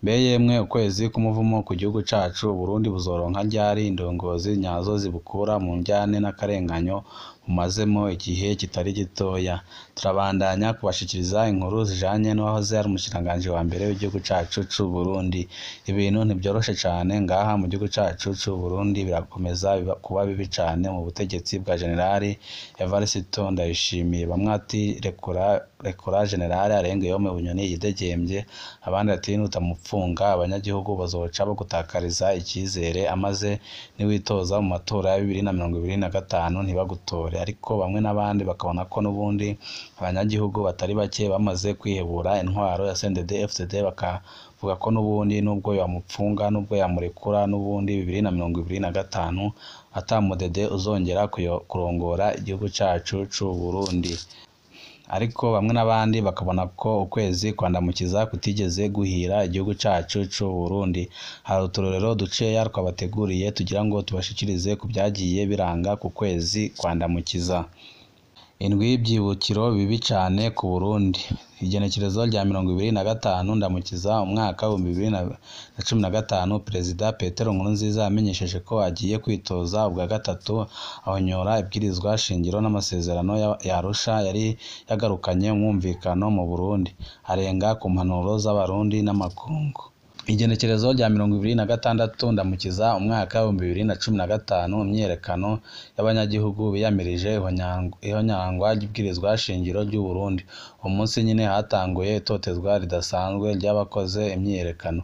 Mbe yemwe ukwezi k'umuvumo ku gihugu cacu, Uburundi buzoronka ryari indongozi nyazo zibukura mu njyane n'akarenganyo bumazemo igihe kitari gitoya? Turabandanya kubashikiriza inkuru zijanye n'uwahoze ari umushikiranganji wa mbere w'igihugu cacu c'Uburundi. Ibintu ntivyoroshe cane ngaha mu gihugu cacu c'Uburundi, birakomeza kuba bibi cane mu butegetsi bwa Generali Evariste Ndayishimiye. Bamwe ati rekura rekura Generali Arengeyome Bunyoni yidegemvye, abandi ati nutamupfunga abanyagihugu bazoca bagutakariza icizere, amaze niwitoza mu matora ya 2025 ntibagutore. Ariko bamwe n'abandi bakabona ko n'ubundi abanyagihugu batari bake bamaze kwihebura intwaro ya CNDD-FDD, bakavuga ko n'ubundi nubwo yamupfunga nubwo yamurekura n'ubundi 2025 ata mudede uzongera kurongora igihugu cacu c'Uburundi. Ariko bamwe n'abandi bakabona ko ukwezi kwa Ndamukiza kutigeze guhira igihugu cacu c'Uburundi. Hari uturorero duceya twabateguriye tugira ngo tubashikirize ku vyagiye biranga ku kwezi kwa Ndamukiza. Indwi y'ivyibukiro bibi cane ku Burundi. Igenekerezo rya 25 Ndamukiza umwaka 2015, Perezida Petero Nkurunziza yamenyesheje ko agiye kwitoza ubwa gatatu, ahonyora ibwirizwa shingiro n'amasezerano ya Arusha yari yagarukanye umwumvikano mu Burundi, arenga ku mpanuro z'Abarundi n'amakungu. Igenekerezo rya 26 Ndamukiza umwaka 2015, imyiyerekano y'abanyagihugu biyamirije ihonyangwa ry'ibwirizwa shingiro ry'Uburundi. Uwo munsi nyene hatanguye itotezwa ridasanzwe ry'abakoze imyiyerekano.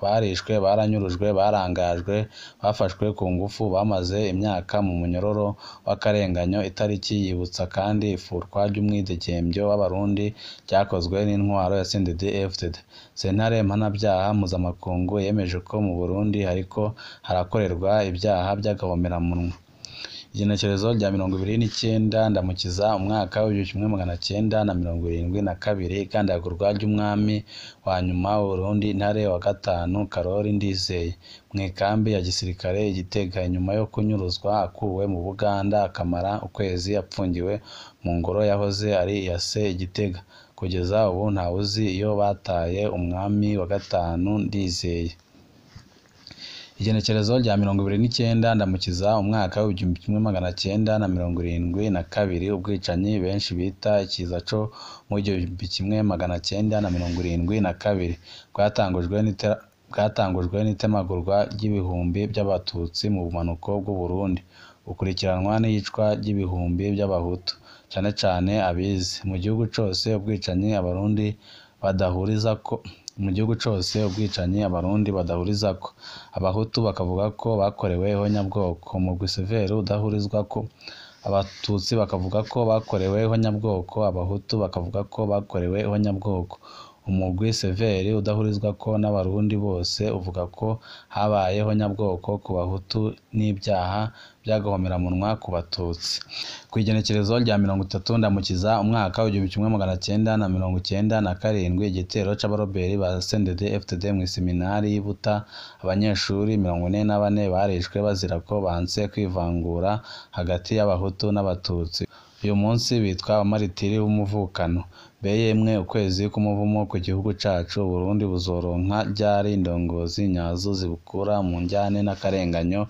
Barishwe, baranyurujwe, barangajwe, bafashwe ku ngufu, bamaze imyaka mu munyororo w'akarenganyo. Itariki yibutsa kandi ifutwa ry'umwidegemvyo w'Abarundi ryakozwe n'intwaro ya CNDD-FDD. Sentare mpanavyaha mpuzamakungu yemeje ko mu Burundi hariko harakorerwa ivyaha vy'agahomeраmunwa. Igenekerezo rya 29 Ndamukiza umwaka w'1972, igandagurwa ry'umwami wa nyuma w'Uburundi Ntare wa gatanu Karori Ndizeye mw'ikambi ya gisirikare i Gitega, inyuma yo kunyuruzwa akuwe mu Buganda akamara ukwezi apfungiwe mu ngoro yahoze ari iya se i Gitega. Kugeza ubu ntawuzi iyo bataye umwami wa gatanu Ndizeye. Igenekerezo rya 29 Ndamukiza umwaka w'1972, ubwicanyi benshi bita ikiza co mu 1972 bwatangujwe n'itemagurwa ry'ibihumbi vy'Abatutsi mu bumanuko bw'Uburundi, bukurikiranwa n'iyicwa ry'ibihumbi vy'Abahutu, cane cane abize. Mu gihugu cose ubwicanyi Abarundi badahurizako mu gihugu cose ubwicanyi Abarundi badahurizako, Abahutu bakavuga ko bakorewe ihonyabwoko, umugwi Severe udahurizwako, Abatutsi bakavuga ko bakorewe ihonyabwoko, Abahutu bakavuga ko bakorewe ihonyabwoko. Umugwi Severe udahurizwako n'Abarundi bose uvuga ko habaye ihonyabwoko ku Bahutu n'ivyaha vy'agahomeраmunwa ku Batutsi. Kw'igenekerezo rya 30 Ndamukiza umwaka w'1997, igitero c'abaroberi ba CNDD-FDD mw'iseminari y'i Buta, abanyeshuri 44 barishwe bazira ko banse kwivangura hagati y'Abahutu n'Abatutsi. Uyu munsi bitwa abamaritiri b'umuvukano. Mbe yemwe ukwezi k'umuvumo ku gihugu cacu, Uburundi buzoronka ryari indongozi nyazo zibukura mu njyane n'akarenganyo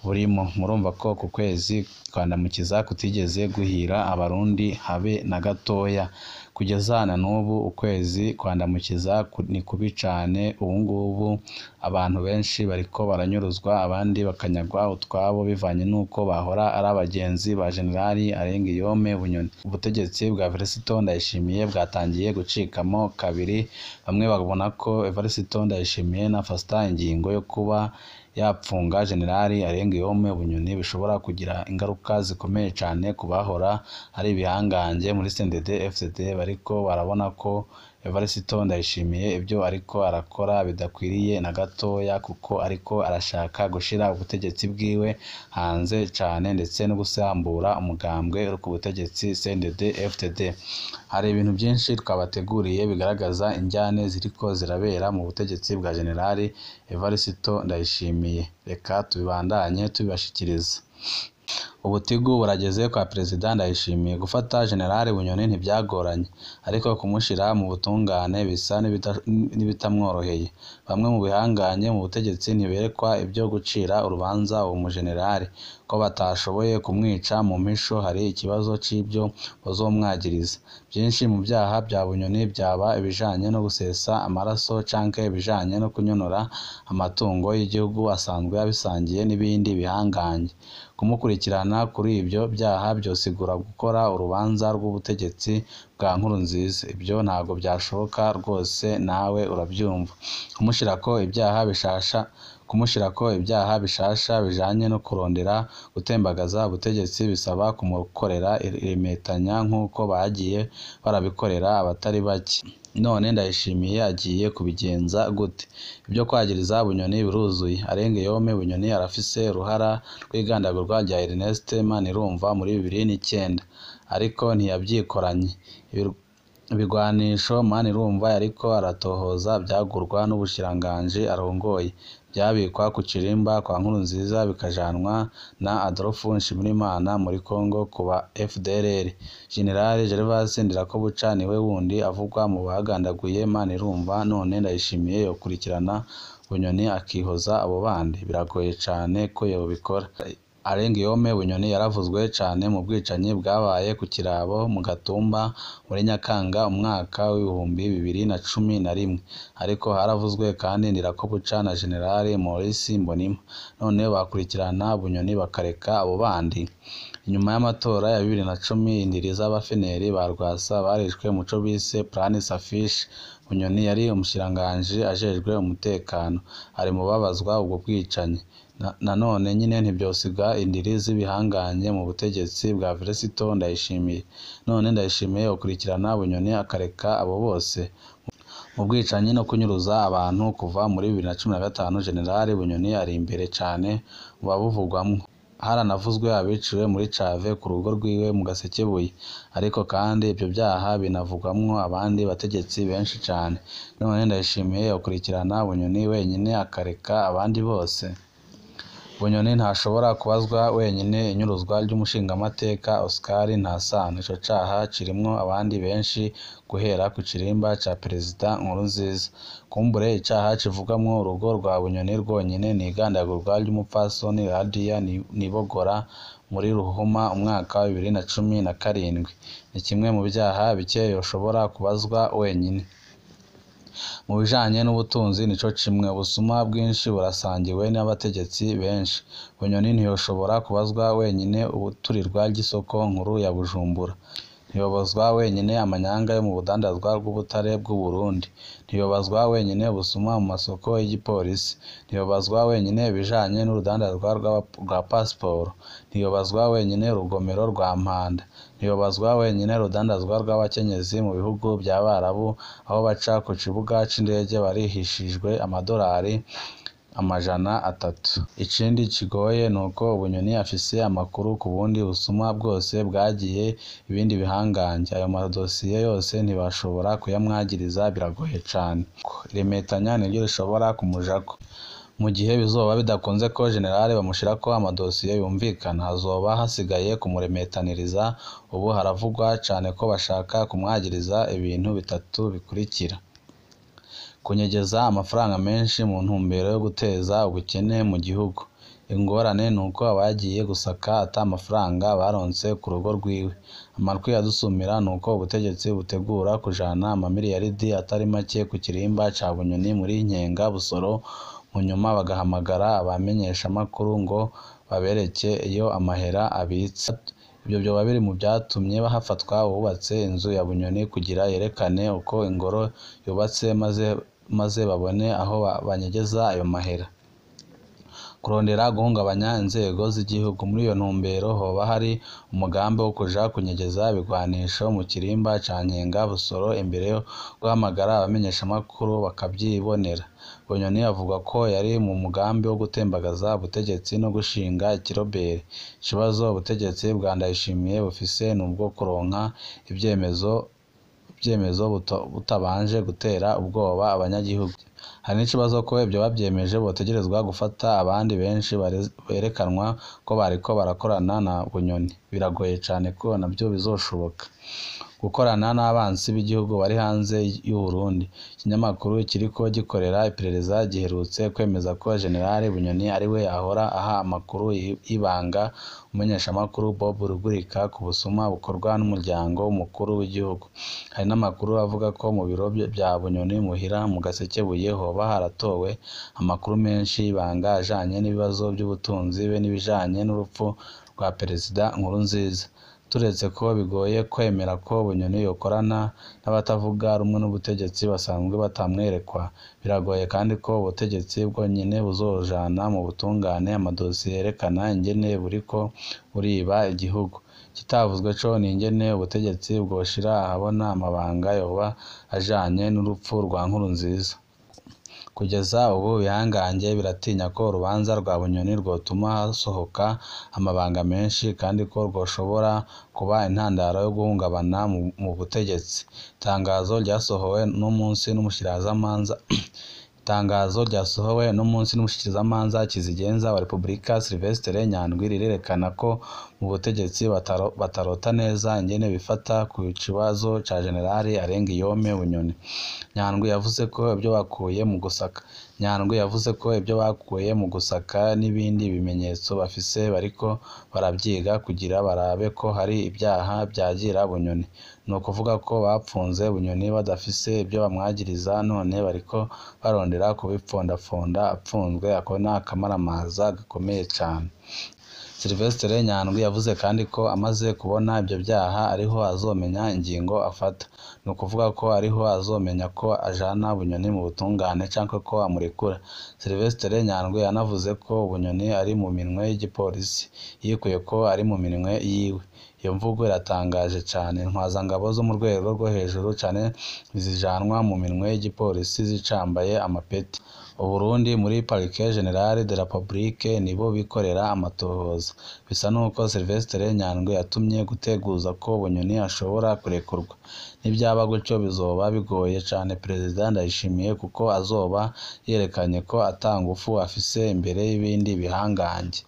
burimo? Murumva ko ku kwezi kwa Ndamukiza kutigeze guhira Abarundi habe na gatoya. Kugeza na n'ubu ukwezi kwa Ndamukiza ni kubi cane. Ubungubu abantu benshi bariko baranyuruzwa, abandi bakanyagwa utwabo bivanye n'uko bahora ari abagenzi ba Generali Arengiyome Bunyoni. Ubutegetsi bwa Evariste Ndayishimiye bwatangiye gucikamo kabiri, bamwe babona ko Evariste Ndayishimiye nafata ingingo yo kuba yapfunga Generali Arengiyome Bunyoni bishobora kugira ingaruka zikomeye cane ku bahora ari ibihangange muri CNDD-FDD, bariko barabona ko Evariste Ndayishimiye ibyo ariko arakora bidakwiriye na gatoya, kuko ariko arashaka gushira ubutegetsi bwiwe hanze cane ndetse no gusambura umugambwe uri ku butegetsi CNDD-FDD. Hari ibintu byinshi twabateguriye bigaragaza injyane ziriko zirabera mu butegetsi bwa Generali Evariste Ndayishimiye. Reka tubibandanye tubibashikiriza. Ubutigu burageze kwa Perezida Ndayishimiye. Gufata General Bunyoni ntivyagoranye, ariko kumushira mu butungane bisa n'ibitamworoheye. Bamwe mu bihanganye mu butegetsi ntiberekwa ivyo gucira urubanza uwo mujenerali, ko batashoboye kumwica mu mpisho hari ikibazo c'ivyo bazomwagiriza. Vyinshi mu vyaha vya Bunyoni vyaba ibijanye no gusesa amaraso canke ibijanye no kunyonora amatungo y'igihugu asanzwe abisangiye n'ibindi bihangange. Kumukurikirana kuri ivyo vyaha vyosigura gukora urubanza rw'ubutegetsi bwa Nkurunziza. Ivyo ntabwo vyashoboka rwose, nawe uravyumva. Kumushirako ivyaha bishasha bijanye no kurondera gutembagaza ubutegetsi bisaba kumukorera iremetanya nk'uko bagiye barabikorera abatari bake. None Ndayishimiye agiye kubigenza gute? Ivyo kwagiriza Bunyoni biruzuye. Arengeyome Bunyoni arafise uruhara rw'igandagurwa rya Ernest Manirumva muri 2009, ariko ntiyavyikoranye. Ibigwanisho Manirumva yariko aratohoza vyagurwa n'ubushikiranganji arongoye, vyabikwa ku kirimba kwa Nkurunziza bikajanwa na Adolphe Nshimirimana muri Congo ku ba FDLR. General Gervais Ndirakobuca niwe wundi avugwa mu bagandaguye Manirumva. None Ndayishimiye yokurikirana Bunyoni akihoza abo bandi? Biragoye cane ko yobikora. Arengeyome Bunyoni yaravuzwe cane mu bwicanyi bwabaye ku Kirabo mu Gatumba muri Nyakanga umwaka w'2011, ariko haravuzwe kandi Ndirakobuca na General Maurice Mbonimpa. None bakurikirana Bunyoni bakareka abo bandi? Inyuma y'amatora ya 2010, indiri z'abafeneri ba Rwasa barishwe muco bise Plan Safishi. Bunyoni yari umushikiranganji ajejwe umutekano, ari mu babazwa ubwo bwicanyi. Nanone nyine ntivyosiga indiri z'ibihangange mu butegetsi bwa Felicito Ndayishimiye. None Ndayishimiye yokurikirana Bunyoni akareka abo bose? Mu bwicanyi no kunyuruza abantu kuva muri 2015, General Bunyoni ari imbere cane mu babuvugwamwo. Haranavuzwe abiciwe muri Cave ku rugo rwiwe mu Gasekebuye, ariko kandi ivyo vyaha binavugwamwo abandi bategetsi benshi cane. None Ndayishimiye yokurikirana Bunyoni wenyine akareka abandi bose? Bunyoni ntashobora kubazwa wenyine inyuruzwa ry'umushingamateka Oscar Ntasano. Ico caha kirimwo abandi benshi guhera ku kirimba ca Perezida Nkurunziza. Kumbure icaha kivugwamwo urugo rwa Bunyoni rwonyene ni igandagurwa ry'umupfasoni Radia Nibogora muri Ruhuma umwaka wa 2017. Ni kimwe mu vyaha bike yoshobora kubazwa wenyine. Mu bijanye n'ubutunzi nico kimwe, ubusuma bwinshi burasangiwe n'abategetsi benshi. Bunyoni ntiyoshobora kubazwa wenyine ubuturirwa ry'isoko nkuru ya Bujumbura. Ntiyobazwa wenyine amanyanga yo mu budandazwa bw'ubutare bw'u Burundi. Ntiyobazwa wenyine ubusuma mu masoko y'igipolisi. Ntiyobazwa wenyine ibijanye n'urudandazwa rwa pasiporo. Ntiyobazwa wenyine urugomero rwa Mpanda. Ntiyobazwa wenyine urudandazwa rw'abakenyezi mu bihugu vy'Abarabu, aho baca ku kibuga c'indege barihishijwe amadorari 300. Ikindi kigoye nuko Bunyoni afise amakuru ku bundi busuma bwose bwagiye ibindi bihangange. Ayo madosiye yose ntibashobora kuyamwagiriza, biragoye cane. Iremetanya niryo rishobora kumujako. Mu gihe bizoba bidakunze ko General bamushirako amadosiye yumvikana, hazoba hasigaye kumuremetaniriza. Ubu haravugwa cane ko bashaka kumwagiriza ibintu bitatu bikurikira: kunyegeza amafaranga menshi mu ntumbero yo guteza ubukene mu gihugu. Ingorane nuko abagiye gusaka ata mafaranga baronse ku rugo rwiwe. Amatwi adusumira nuko ubutegetsi butegura kujana amamiliyaridi atari make ku kirimba ca Bunyoni muri Nkenga Busoro, mu nyuma bagahamagara abamenyeshamakuru ngo babereke iyo amahera abitse. Ivyo vyoba biri mu vyatumye hafatwa uwubatse inzu ya Bunyoni kugira yerekane uko ingoro yubatse maze babone aho banyegeza ayo mahera. Kurondera guhungabanya inzego z'igihugu. Muri iyo ntumbero hoba hari umugambi wo kuja kunyegeza ibigwanisho mu kirimba ca Nkenga Busoro imbere yo guhamagara abamenyeshamakuru bakavyibonera. Bunyoni avuga ko yari mu mugambi wo gutembagaza ubutegetsi no gushinga ikirobere. Ikibazo ubutegetsi bwa Ndayishimiye bufise nubwo kuronka ivyemezo butabanje gutera ubwoba abanyagihugu. Hari n'ikibazo ko ivyo bavyemeje botegerezwa gufata abandi benshi berekanwa ko bariko barakorana na Bunyoni. Biragoye cane ko navyo bizoshoboka. Gukorana n'abansi b'igihugu bari hanze y'Uburundi. Ikinyamakuru kiriko gikorera iperereza giherutse kwemeza ko General Bunyoni ariwe ahora aha amakuru y'ibanga umumenyeshamakuru Bob Rugurika ku busuma bukorwa n'umuryango w'umukuru w'igihugu. Hari n'amakuru avuga ko mu biro vya Bunyoni muhira mu Gasekebuye hoba haratowe amakuru menshi y'ibanga ajanye n'ibibazo vy'ubutunzi be n'ibijanye n'urupfu rwa Perezida Nkurunziza. Turetse ko bigoye kwemera ko Bunyoni yokorana n'abatavuga rumwe n'ubutegetsi basanzwe batamwerekwa, biragoye kandi ko ubutegetsi bwonyene buzojana mu butungane amadosiye yerekana ingene buriko buriba igihugu. Ikitavuzwe co ni ingene ubutegetsi bwoshira ahabona amabanga yoba ajanye n'urupfu rwa Nkurunziza. Kugeza ubu ibihangange biratinya ko urubanza rwa Bunyoni rwotuma hasohoka amabanga menshi kandi ko rwoshobora kuba intandaro yo guhungabana mu butegetsi. Itangazo ryasohowe uno munsi n'umushikirizamanza Kizigenza wa Republika Sylvestre Nyandwi rirerekana ko mu butegetsi batarota neza ingene bifata ku kibazo ca General Arengiyome Bunyoni. Nyandwi yavuze ko ivyo bakuye mu gusaka n'ibindi bimenyetso bafise bariko baravyiga kugira barabe ko hari ivyaha vyagira Bunyoni. Ni ukuvuga ko bapfunze Bunyoni badafise ivyo bamwagiriza none bariko barondera kubipfondapfonda apfunzwe. Ako ni akamaramaza gakomeye cane. Sylvestre Nyandwi yavuze kandi ko amaze kubona ivyo vyaha ariho azomenya ingingo afata. Ni ukuvuga ko ariho azomenya ko ajana Bunyoni mu butungane canke ko amurekura. Sylvestre Nyandwi yanavuze ko Bunyoni ari mu minwe y'igipolisi, yikuye ko ari mu minwe yiwe. Iyo mvugo iratangaje cane. Intwazangabo zo mu rwego rwo hejuru cane zijanwa mu minwe y'igipolisi zicambaye amapeti. Uburundi muri Parquet General de la Republique nibo bikorera amatohoza. Bisa nuko Sylvestre Nyandwi yatumye guteguza ko Bunyoni ashobora kurekurwa. Nivyaba gutyo bizoba bigoye cane Perezida Ndayishimiye kuko azoba yerekanye ko ata ngufu afise imbere y'ibindi bihangange.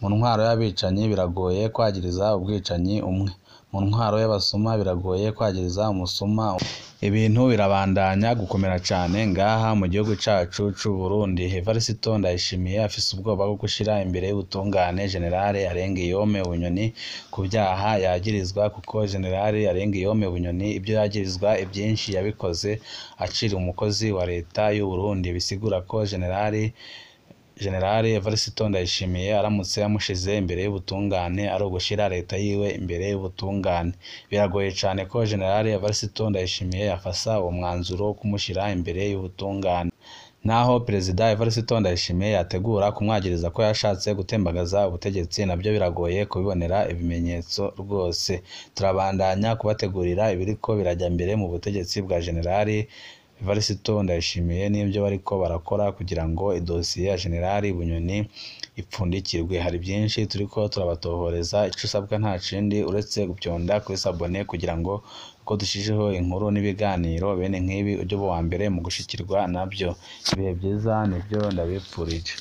Mu ntwaro y'abicanyi biragoye kwagiriza ubwicanyi umwe. Mu ntwaro y'abasuma biragoye kwagiriza umusuma. Ibintu birabandanya gukomera cane ngaha mu gihugu cacu c'Uburundi. Evariste Ndayishimiye afise ubwoba bwo gushira imbere y'ubutungane General Arengiyome Bunyoni ku vyaha yagirizwa, kuko General Arengiyome Bunyoni ivyo yagirizwa ivyinshi yabikoze aciri umukozi wa leta y'Uburundi. Bisigura ko General Evariste Ndayishimiye aramutse amushize imbere y'ubutungane ari ugushira leta yiwe imbere y'ubutungane. Biragoye cane ko General Evariste Ndayishimiye afasa uwo mwanzuro wo kumushira imbere y'ubutungane. Naho Perezida Evariste Ndayishimiye yategura kumwagiriza ko yashatse gutembagaza ubutegetsi, navyo biragoye kubibonera ibimenyetso rwose. Turabandanya kubategurira ibiriko birajya mbere mu butegetsi bwa General Evariste Ndayishimiye n'ivyo bariko barakora kugira ngo idosiye ya General Bunyoni ipfundikirwe. Hari byinshi turiko turabatohoreza, ico usabwa nta kindi uretse gupyonda kuri sabone kugira ngo uko dushijeho inkuru n'ibiganiro bene nk'ibi ujye uba uwa mbere mu gushikirwa navyo. Ibihe vyiza nivyo ndabipfurije.